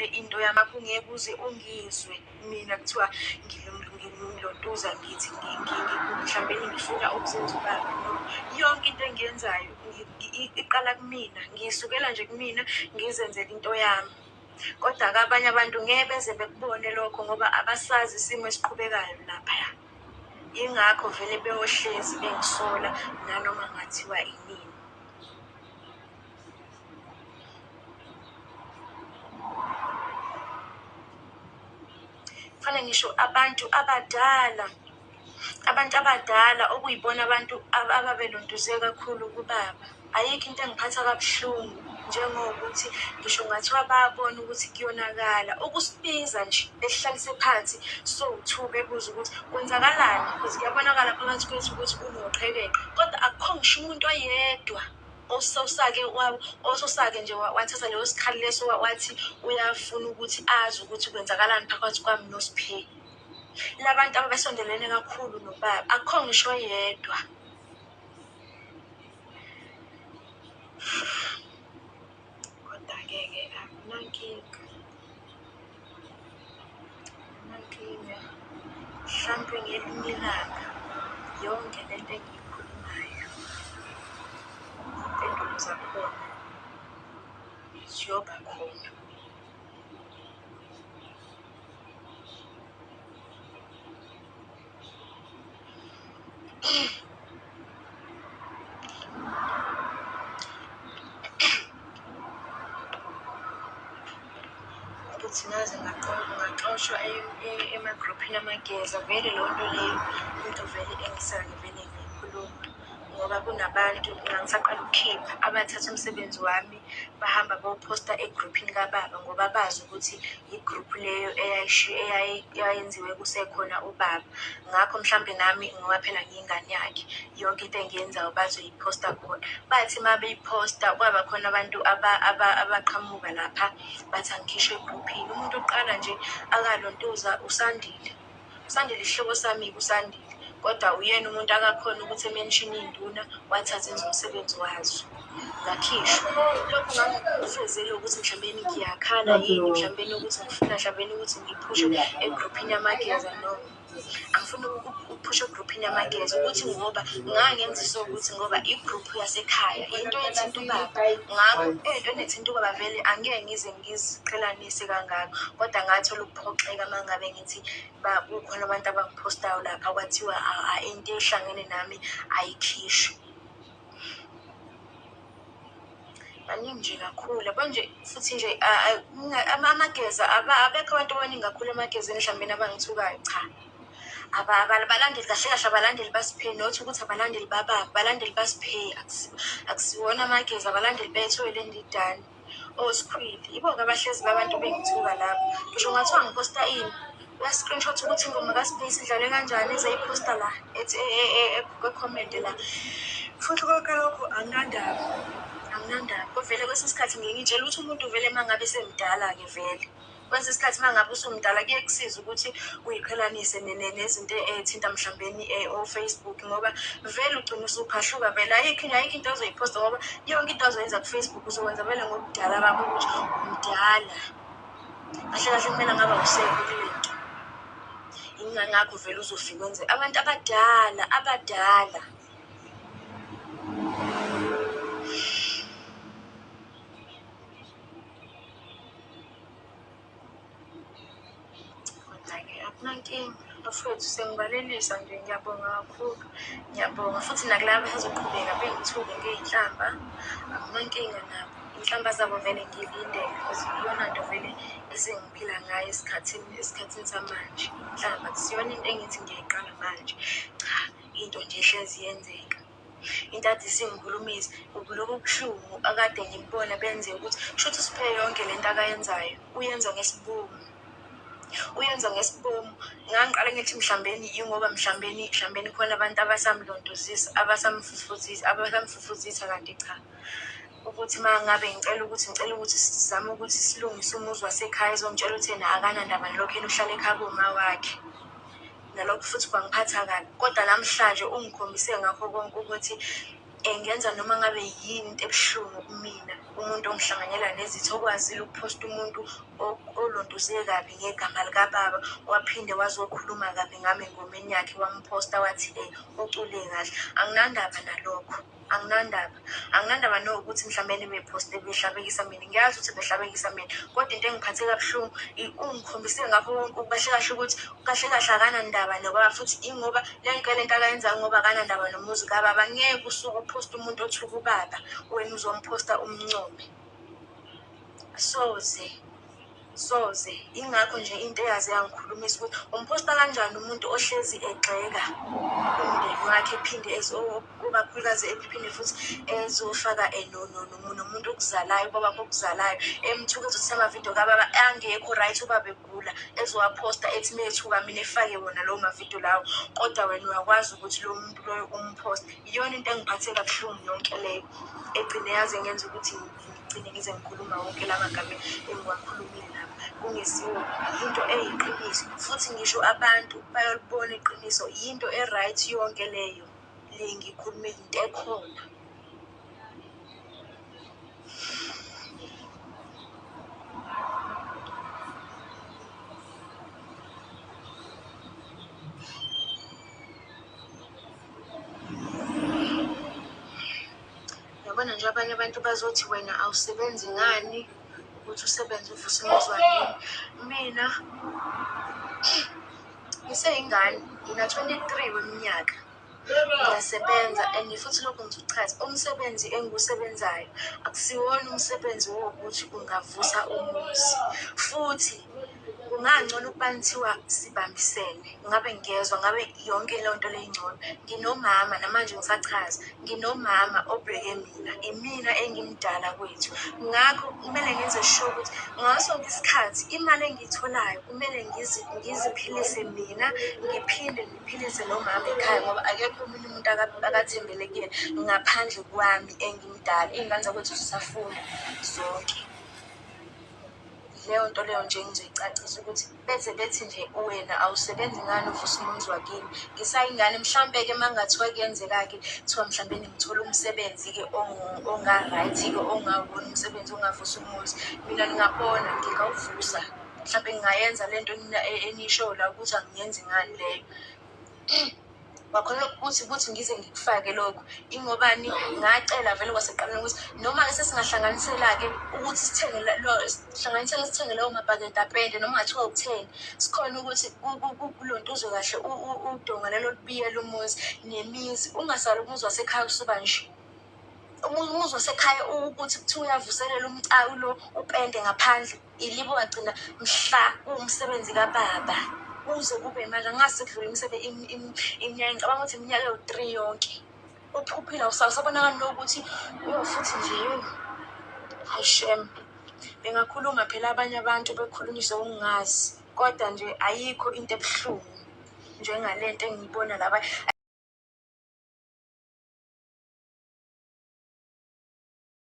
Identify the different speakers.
Speaker 1: Into yamakho ungeke uze ungizwe mina kuthiwa ngilontuza ngithi mhlawumbeni ngifuna ukuzenza ubaba. No, yonke into engiyenzayo iqala kumina, ngiyisukela nje kumina ngizenzele into yami. Kodwa-ke abanye abantu ngeke beze bekubone lokho ngoba abasazi isimo esiqhubekayo laphaya. Yingakho vele beyohlezi bengisola nanoma kungathiwa inini. Kufanele ngisho abantu abadala, abantu abadala okuyibona abantu ababelontuze kakhulu kubaba. Ayikho into engiphatha kabuhlungu njengokuthi ngisho kungathiwa bayabona ukuthi kuyonakala, ukusibiza nje besihlalise phansi sowu-two bebuze ukuthi kwenzakalani cause kuyabonakala phakathi kwethu ukuthi kunoqhekeqe, kodwa akukho ngisho umuntu oyedwa ososake ososake nje wathatha leyo sikhali leso wathi uyafuna ukuthi azi ukuthi kwenzakalani phakathi kwami noSphe. Labantu ababesondelene kakhulu nobaba akukho ngisho oyedwa. Kodwa-ke ke akunankinga, akunankinga. Mhlampe ngelinye ilanga yonke le nto engiyikhulumayo iy'mpendulo zakhona ziyoba khona. Ukuthi ngaze ngaxoshwa emagruphini amageza vele leyo nto leyo into vele engisake ngivele ngiyikhuluma ngoba kunabantu ngangisaqala ukukhipha abathatha umsebenzi wami bahamba bawuphosta egruphini kababa ngoba bazi ukuthi igruphu leyo eyayenziwe kusekhona ubaba. Ngakho mhlampe nami ngoba phela ngiyingane yakhe, yonke into engiyenzayo bazoyiphosta khona. Bathi uma beyiphosta kwaba khona abantu abaqhamuka lapha bathi angikhishwe egruphini. Umuntu oqala nje akalontuza uSandile. USandile isihlobo sami-ke uSandile, kodwa uyena umuntu akakhona ukuthi emenshine iy'nduna wathatha enza umsebenzi wazo. Ngakhishwa. Lokhu ngangikufezele ukuthi mhlawumbeni ngiyakhala yini, mhlawumbeni ukuthi ngifuna mhlawumbeni ukuthi ngiphushe egruphini yamageza, no. Angifuni ukuphusha egruphini yamageza ukuthi ngoba ngangenziswa ukuthi ngoba igruphu yasekhaya into ethinta ubaba. Ngakho ey'ntweni ethinta ubaba vele angeke ngize ngiziqhelanise kangako. Kodwa ngathola ukuphoxeka uma ngabe ngithi kukhona abantu abangiphostayo lapha kwathiwa into ehlangene nami ayikhishwe. Baningi nje kakhulu yabo nje futhi nje amageza abekho abantu abaningi kakhulu emagezeni mhlawumbe abangithukayo, cha. Abalandeli kahle kahle abalandeli baSphe not ukuthi abalandeli bababa, abalandeli baSphe akusiwona amageza abalandeli bethu elendidane. Oskhwili yibo-ke abahlezi babantu bengithuka labo. Ngisho kungathiwa ngiphosta ini, uya-screenshot ukuthi ingoma kaSphe isidlalwe kanjani ezoyiphosta la ethi ekhomente la. Futhi konke lokho anginandaba, anginandaba. Vele kwesinye isikhathi ngiye ngitshele ukuthi umuntu vele uma ngabe esemdala-ke vele. Kwesinye isikhathi uma ngabe usumdala kuye kusize ukuthi uyiqhelanise nezinto ey'thinta mhlawumbeni o-Facebook ngoba vele ugcina usuphahluka vele ayikho ayikho into ozoyiphosta ngoba yonke into ozoyenza ku-Facebook uzokwenza vele ngobudala bakho ukuthi umdala. Kahle kahle kumele ngabe awusekho kule nto. Ingakho vele uzofika wenze abantu abadala abadala. Kodwa-ke akunankinga bafowethu sengivalelisa nje ngiyabonga kakhulu. Ngiyabonga futhi nakulaba abasazoqhubeka bengithuke ngey'nhlamba akunankinga nabo. Iy'nhlamba zabo vele ngiyilindele cause iyona nto vele esengiphila ngayo esikhathini esikhathini samanje. Inhlamba akusiyona into engithi ngiyayiqala manje, cha into nje ehlezi yenzeka. Into ade isingikhulumisa lobu buhlungu akade ngibubona benzeka ukuthi kushuthi uSphe yonke le nto akayenzayo uyenza ngesibomu. Uyenza ngesibomu. Ngangiqale ngithi mhlambeni yingoba mhlambeni mhlambeni khona abantu abasamlontozisa abasamfufuzisa abasamfufuzisa kanti cha. Ukuthi uma ngabe ngicela ukuthi ngicela ukuthi sizame ukuthi silungise umuzi wasekhaya ezongitshela ukuthi yena akanandaba nalokho yena uhlala ekhaya koma wakhe. Nalokho futhi kwangiphatha kabi. Kodwa namhlanje ungikhombise ngakho konke ukuthi engenza noma ngabe yini into ebuhlungu kumina, umuntu ongihlanganyela nezitha okwazile ukuphosta umuntu Olontuze kabi ngegama likababa, waphinde wazokhuluma kabi ngami engomeni yakhe, wamphosta wathi ucule kahle. Anginandaba nalokho, anginandaba. Anginandaba nokuthi mhlawumbeni bephoste behlabekisa mina. Ngiyazi ukuthi behlabekisa mina, kodwa into engiphathe kabuhlungu ungikhombise ngakho konke kahle kahle ukuthi kahle kahle akanandaba nobaba futhi ingoba yonke lento akayenzayo ngoba akanandaba nomuzi kababa. Ngeke usuke uphoste umuntu othuka ubaba, wena uzomphosta umncome. Soze. Soze. Ingakho nje into eyaze yangikhulumisa ukuthi umphosta kanjani umuntu ohlezi egxeka umndeni wakhe ephinde ukakhulukazi ephinde futhi ezofaka nomuntu okuzalayo, ubaba wakho okuzalayo, emthuka ezothatha amavidiyo kababa angekho right ubaba egula, ezowaphosta ethi methuka mina efake wona lawo mavidiyo lawo, kodwa wena uyakwazi ukuthi lowo muntu loyo umphoste. Iyona into engiphathe kabuhlungu yonke leyo, egcine yaze ngenza ukuthi ngigcine ngize ngikhuluma wonke la magama engiwakhulumile lapha, kungesiwo into eyiqiniso. Futhi ngisho abantu bayolibona iqiniso, yinto e-right yonke leyo le ngiyikhulumile, into ekhona. Yabona nje abanye abantu bazothi wena awusebenzi ngani ukuthi usebenze uvuse umuzi wakini. Mina ngiseyingane ngina-23 weminyaka ngiyasebenza and futhi lokhu ngizochaza umsebenzi engiwusebenzayo akusiwona umsebenzi wokuthi ungavusa umuzi futhi Kungangcono ukuba nithiwa sibambisene, ngabe ngiyezwa ngabe yonke leyo nto leyo ingcono. Nginomama namanje ngisachaza, nginomama obheke mina, imina engimdala kwethu. Ngakho kumele ngenze sure ukuthi ngaso sonke isikhathi imali engiyitholayo kumele ngiziphilise mina, ngiphinde ngiphilise nomama ekhaya ngoba akekho omunye umuntu akathembele kuyena ngaphandle kwami engimdala. Iy'ngane zakwethu zisafunda zonke. Leyo nto leyo nje ngizoyicacisa ukuthi beze bethi nje wena awusebenzi ngani uvuse umuzi wakini. Ngisayingane mhlampe-ke uma kungathiwa kuyenzeka-ke kuthiwa mhlawumbe ngithole umsebenzi-ke onga-right-ke ongawona umsebenzi ongavusa umuzi. Mina ngingabona ngingawuvusa, mhlampe ngingayenza le nto eniyishoyo la ukuthi angiyenzi ngani leyo. Wakhona ukuthi ukuthi ngize ngikufake lokho ingobani ngacela vele kwasekuqaleni ukuthi noma-ke sesingahlanganisela-ke ukuthi sithenge sihlanganisele sithenge lawo mabhakede apende noma ngathiwa ukutheni sikhona ukuthi kulontuzwe kahle udonga lelo lubiyele umuzi nemizi ungasali umuzi wasekhaya usuba nje. Umuzi wasekhaya ukuthi kuthiwa uyavuselela umcawu lo upende ngaphandle ilibo wagcina mhla kuwumsebenzi kababa kuze kube manje angazi sekudlule iminyaka ngicabanga ukuthi iminyaka ewu-three yonke uphuphile awusabonakali nokuthi yo futhi nje yo hayi shem bengakhuluma phela abanye abantu bekhulunyiswe ukungazi kodwa nje ayikho into ebuhlungu njengalento engiyibona laba.